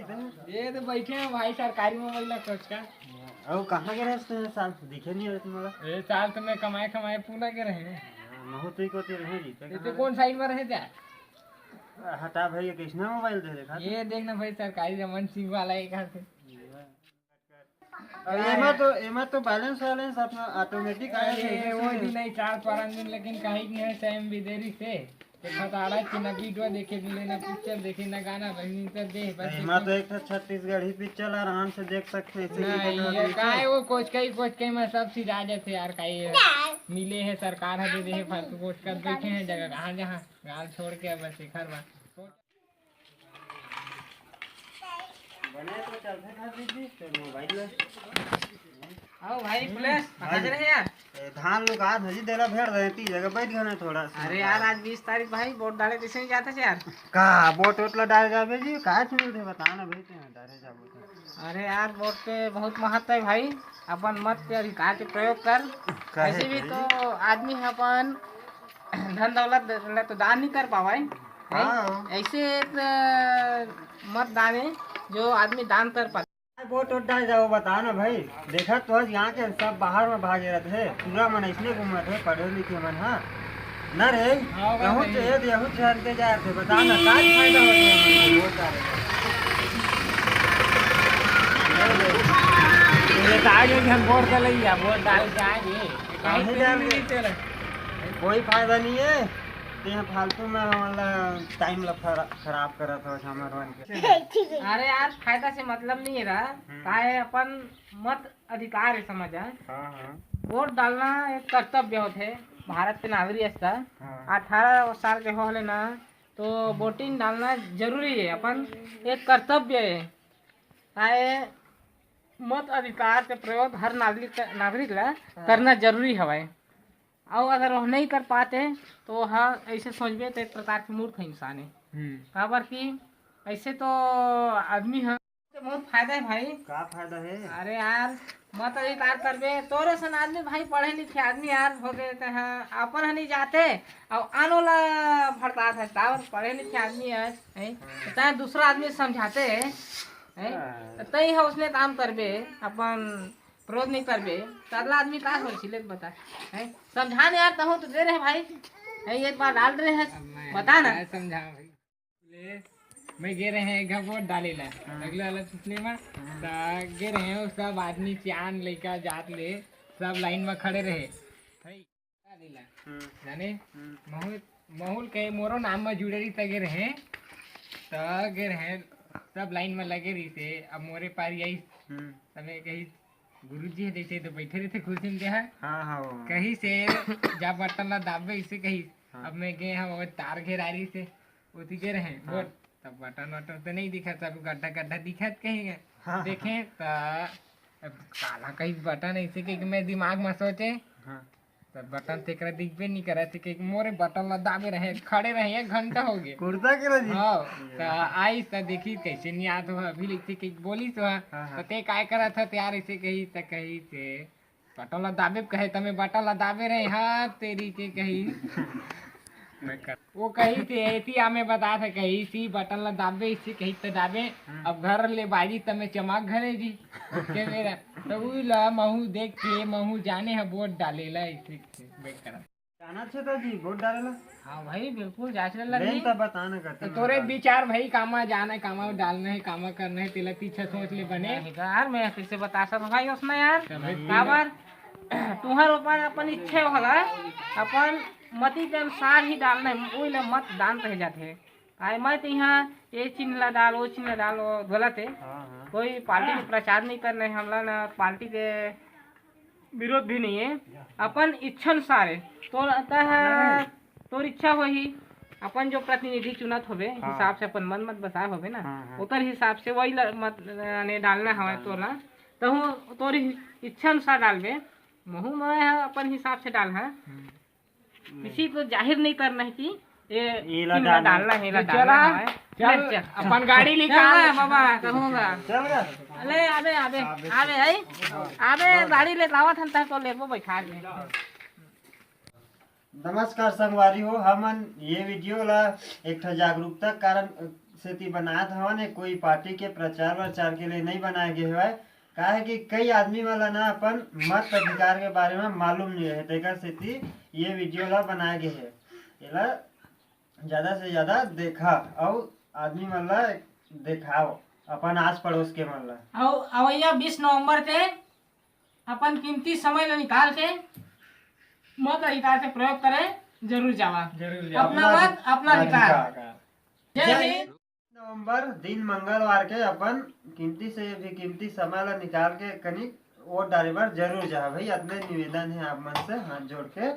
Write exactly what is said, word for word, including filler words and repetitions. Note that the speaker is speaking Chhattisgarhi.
ये तो बैठे हैं भाई, सरकारी मोबाइल ला खोज का। अउ कहाँ गे रहे तैं साल? दिखे नहीं रहे तुम्हारा। ये साल तो मैं कमाए कमाए पूरा गे रहे हैं। महू तो ही कोती रहे जी, तो ये तो कहाँ कौन साइड में रहे थे? हटा भाई, ये किसने मोबाइल दे रखा? ये देखना भाई, सरकारी रमन सिंह वाला एक हाथ है। अरे एमा तो, एमा तो बैलेंस वैलेंस अपना ऑटोमेटिक आ जाथे, अरे वो दिन नहीं, चार पाँच दिन, लेकिन कहीं नहीं है, टाइम भी देरी से। तो खताड़ा के ना वीडियो देखे मिले, ना पिक्चर देखे, ना गाना बहिनी कर दे, बस एमा तो एक ठो छत्तीसगढ़ी पिक्चर आराम से देख सकते हैं, इसे नहीं, ये का है, वो कोचकई, कोचकई में सब चीज आ जाते यार, का ये मिले है, सरकार है दे दे है, फालतू कोच कर बैठे हैं, जगह कहाँ जहाँ गाल छोड़ के बस एक हर बार। बने तो चलथे घर दीदी, तो मोबाइल ले। आओ भाई, पुलिस, कहाँ जा रहे यार? ए, धान लुका था जी, देला भेड़ रहे, ती जगह बैठ गए ना थोड़ा सा। अरे यार, आज बीस तारीख भाई, वोट डाले कैसे नहीं जाता यार? का वोट वोट ला डाल जाबे जी, का चुनल थे बता ना भाई, तू डाले जाबो तो। अरे यार, वोट के बहुत महत्व है भाई, अपन मत के अधिकार के प्रयोग कर। काहे ऐसे भी भाई? तो आदमी है अपन धन दौलत ला तो दान नहीं कर पावे, नहीं? हाँ। ऐसे एक, अ, मत दान है जो आदमी दान कर पाए। वोट वोट डाल जाओ, बता ना भाई। देखा तो आज यहाँ के सब बाहर में भागे रहते हैं, पूरा मन इसने घूमत है, पढ़े लिखे मन, हाँ। न रे, हाँ, कहूँ भाई। चेहे देहू चहल के जाए थे, बता ना, का फायदा हो गया हमन को वोट डाले का? ये तो आगे भी हम वोट डाले ही, वोट डाल के आगे। काहे डाल के? कोई फायदा नहीं है। ते फालतू में हमन ला टाइम ला खरा-, खराब करत हो हमर मन के। अरे यार, फायदा से मतलब नहीं है रहा। हम्म। काहे अपन मत अधिकार है, समझ आ? हाँ, हाँ। वोट डालना एक कर्तव्य होथे भारत के नागरिक का। हाँ। अठारह साल के हो ले ना, तो वोटिंग डालना जरूरी है, अपन एक कर्तव्य है। काहे मत अधिकार के प्रयोग हर नागरिक, नागरिक ला हाँ। करना जरूरी हवय। अउ अगर वो नहीं कर पाते, तो वो ह ऐसे सोचबे तो एक प्रकार के मूर्ख इंसान है। हम्म। काबर कि ऐसे तो आदमी ह बहुत फायदा है भाई। का फायदा है? अरे यार, मत अधिकार करबे, तोरे सन आदमी भाई, पढ़े लिखे आदमी यार हो गए, ते ह अपन ह नहीं जाते, अउ आनो ला भड़कात है, तावर पढ़े लिखे आदमी है, हैं? तो तैं दूसरा आदमी समझाते है, हैं? हाँ। तो तैं ह उसने काम करबे, अपन विरोध नहीं करबे, तो अगला आदमी का होई, सिले बता, हैं? समझा नहीं यार, तहूँ तो दे रहे भाई, हैं? एक बार डाल रहे हैं, अब मैं बता ना। क्या समझाऊं भाई? ले, मैं गे रहे हैं एक वोट डाले ला, हाँ। अगले वाला पिछले में, हाँ। तो गे रहे हैं, वो सब आदमी, सियान लइका जात ले, सब लाइन में खड़े रहे, भाई, डाले ला। हम्म। जाने, हम्म। महूल, महूल के मोरो नाम में जुड़े रही, त गे रहे, त गे रहे, सब लाइन में लगे रही से, अब मोरे पारी आई, हम्म। त मैं कही, "गुरुजी ह जैसे तो बैठे रहते कुर्सी में, देहा।" हाँ, हाँ, वो। कही से, "जा बटन ला दाबे," इसे कही। हाँ। अब मैं गए, हाँ, वो तार घेरा रही से, ओती गे रहे, हाँ। बोल, तब बटन वटन तो नहीं दिखा, सब गड्ढा गड्ढा दिखत कहीं है। हाँ, हाँ। देखे, त अब काला कही बटन ऐसे कही कि मैं दिमाग में सोचे, हाँ। त बटन तेकरा दिखबे नहीं करे, थे कि मोरे बटन ला दाबे रहे, खड़े रहे, एक घंटा हो गए। कुर्ता के रजी? हाँ, ये त आइस त देखी कैसे नहीं आत हो, अभी लिखते कि बोली तो, हाँ, हाँ। त ते काय करत ह, तैयार ऐसे कही, त कही से, बटन ला दाबे कहे, त मैं बटन ला दाबे रहे, हाँ, तेरी के कही। मैं कर-, वो कही थे, एती आ मैं बता था, कही, "इसी बटन ला दाबे, इसी कही त दाबे, हम्म। अब घर ले बाजी त मैं चमक घरे जी।" के मेरा, त उ ला महू देख के, महू जाने ह वोट डाले ला, इसी से मैं करा। जाना छे तो जी, वोट डाले ला? हाँ भाई, बिल्कुल, जांच ले ले लगी। त बता ना करते तो ना तोरे बता। विचार भाई, कामा जाना है, कामा डालना है, कामा करना है, तेला पीछे सोच ले बने। नहीं यार, मैं कैसे बता सकता भाई उसने यार? तबे तो। काबर? तुहर ऊपर अपन इच्छा होला, अपन मति के अनुसार ही डालना है, ओइला मत दान रह जाथे। आय मैं तो यहाँ ये चिन्ह ला डाल, वो चिन्ह ला डाल, वो गलत है। हाँ, हाँ। कोई पार्टी के प्रचार नहीं करना है हमला, ना पार्टी के विरोध भी नहीं है, अपन इच्छा अनुसार है। तोर आता है, तोर इच्छा होही, अपन जो प्रतिनिधि चुनत होबे, हाँ। हिसाब से अपन मन मत बसाए होबे ना, हाँ, हाँ। ओकर हिसाब से वही ल-, मत, यानी डालना हवे डालना। तोला, तहु तोर इच्छा अनुसार डालबे, महू मैं ह अपन हिसाब से डाल है। हम्म। किसी को जाहिर नहीं करना है कि ये एला चिन्ह डालना। डालना है, एला तो डालना चला, है। चल, ले, चल। अपन गाड़ी निकाल। चल बाबा, कहूँगा। चल रे। अरे, अबे, अबे, अबे, अबे, आई। अबे, गाड़ी लेके आवत हन, तह तो लेबो बैठा के। नमस्कार संगवारी हो, हमन ये वीडियो ला एक ठो जागरूकता कारण, सेती बनात हवन, ये कोई पार्टी के प्रचार प्रचार के लिए नहीं बनाए गए हवय। काहे कि कई आदमी मन ला ना अपन मत अधिकार के बारे में मालूम नहीं रहे, तेकर सेती ये वीडियो ला बनाए गए हे। एला ज्यादा से ज्यादा देखा अउ आदमी मन ला देखाओ, अपन आस पड़ोस के मन ला। अउ अवइया बीस नवंबर के अपन कीमती समय ला निकाल के मत अधिकार के प्रयोग करे जरूर जावा। जरूर जावा। अपना मत, अपना अधिकार। जय हिंद। नवंबर दिन मंगलवार के अपन कीमती से भी कीमती समय ला निकाल के कनी वोट डाले बर जरूर जावा भाई। अतने निवेदन हे आप मन से हाथ जोड़ के।